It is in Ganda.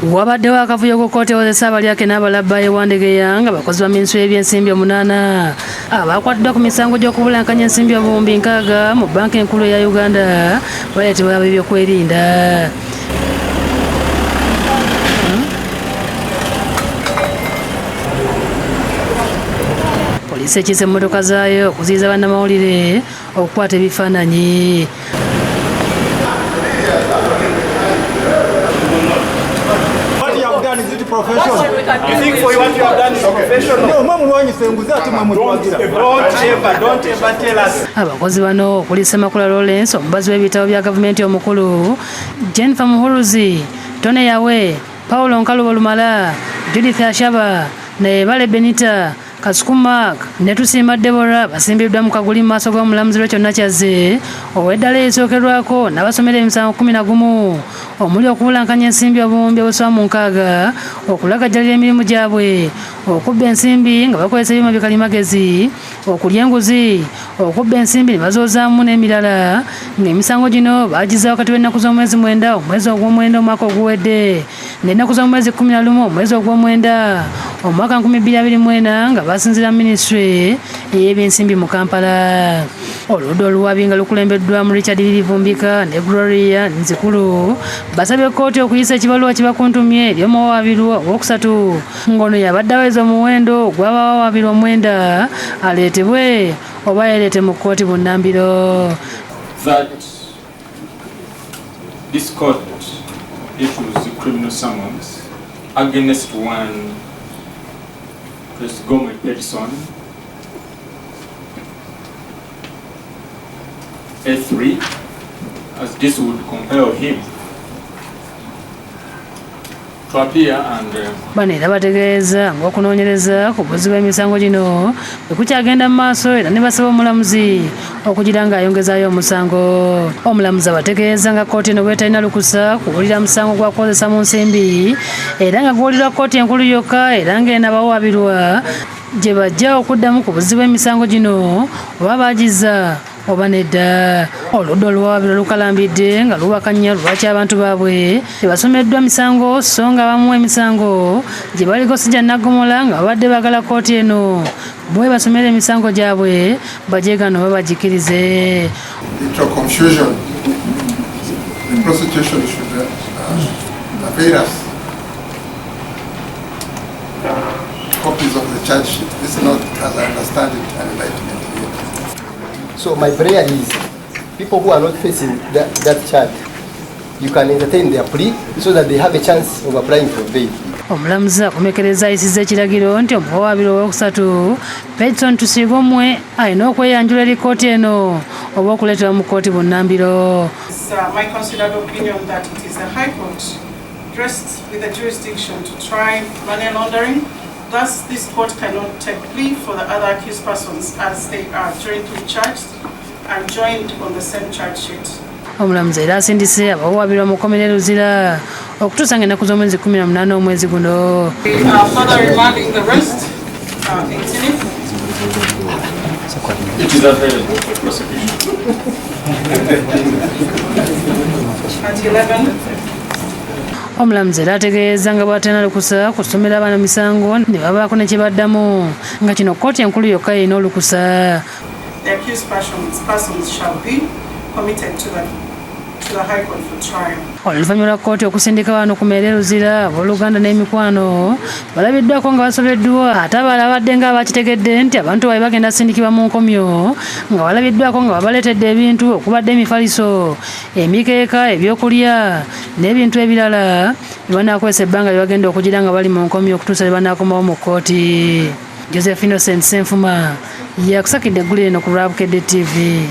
Wabaddewo akavuyo ku kkooti ewozesa abalyake n'abalabba e Wandegeya nga bakozi ba minisitule y'ebyensimbi omunaana abakwatiddwa ku misango gy'okubulankanya ensimbi 60,000 mu bbanka enkulu eya Uganda baleetebwa ab'ebyokwerinda. Poliisi ekiise emmotoka zaayo okuziyiza bannamawulire okukwata ebifaananyi. Abakozi bano okuli Ssemakula Lawrence omubazi w'ebitabo bya gavumenti omukulu, Jennifer Muhuruzi, Tony Yawe, Paulo Nkalubo Lumala, Judith Ashaba, Nayebale Benita, Kasuku Mark ne Tusiima Deborah basimbiddwa mu kaguli mu maaso g'omulamuzi Rachel Nakyazze ow'eddala erisookerwako n'abasomera emisango 11 omuli okubulankanya ensimbi 60,000, okulagajjalira emirimu gyabwe, okubba ensimbi nga bakozesa ebyuma bikalimagezi, okulya enguzi, okubba ensimbi ne bazoozaamu n'emirala ng'emisango gino baagizza wakati w'ennaku z'omwezi 9 omwezi ogw'omwenda omwaka oguwedde n'ennaku z'omwezi 11 omwezi ogw'omwenda omwaka 2024 nga basinziira minisitule ey'ebyensimbi mu Kampala. Oludda oluwabi nga lukulembeddwamu Richard Lirivumbika ne Gloria Nzikulu basabye kkooti okuyisa ekibaluwa kibakuntumye eri omuwawaabirwa owookusatu ng'ono yabadde aweza omuwendo gw'abawawaabirwa 9 aleetebwe oba yeereete mu kkooti bunnambiro. That this court issues criminal summons against one Gomwe Pedson A3, as this would compel him to appear and Bano era bategeeza ng'okunoonyereza ku buzzi bw'emisango gino bwe kukyagenda mu maaso era ne basaba omulamuzi okugira ng'ayongezaayo omusango. Omulamuzi abategeeza nga kkooti eno bw'etalina lukusa kuwulira musango gwa kukozesa mu nsimbi era nga guwulirwa kkooti enkulu yokka era ng'eno abawawaabirwa gye bajja okuddamu ku buzzi bw'emisango gino oba baagizza oba nedda. Oludda oluwawaabirwa lukalambidde nga luwakanya lwaki abantu baabwe tebasomeddwa misango so nga abamu emisango gye baliko si gya naggomola nga babadde baagala kkooti eno bwe basomera emisango gyabwe bagyegaana oba bagikkirize. Little confusion. The prosecution should avail us copies of the charge sheet. This is not, as I understand it, an indictment yet. So my prayer is, people who are not facing that charge, you can entertain their plea so that they have a chance of applying for bail. Omulamuzi akomekereza ayisizza ekiragiro nti omuwawaabirwa owookusatu Pedson Tusiigomwe alina okweyanjula eri kkooti eno oba okuleetebwa mu kkooti bunnambiro. It's my considered opinion that it is the High Court dressed with the jurisdiction to try money laundering. Thus, this court cannot take plea for the other accused persons as they are jointly charged and joined on the same charge sheet. Omulamuzi era asindise abawawaabirwa mu kkomera e Luzira okutuusa ng'ennaku z'omwezi 18 omwezi guno. We are further remanding the rest, 18. It is available for prosecution. At 11. Omulamuzi era ategeeza nga bw'atalina lukusa kusomera abaana misango ne babaako ne kye baddamu nga kino kkooti enkulu yokka erina olukusa. The accused persons shall be committed to the High Court for trial. Oluvannyuma lwa kkooti okusindika bano ku meere Luzira, abooluganda n'emikwano balabiddwako nga basobeddwa ate abalala babadde nga abakitegedde nti abantu baabwe bagenda sindikibwa mu nkomyo nga balabiddwako nga babaleetedde ebintu okubadde emifaliso, emikeeka, ebyokulya n'ebintu ebirala bye banaakozesa ebbanga lye bagenda okugira nga bali mu nkomyo okutuusa lwe banaakomawo mu kkooti. Joseph Innocent Ssenfuma yakusakidde eggulire eno ku lwa Bukedde TV.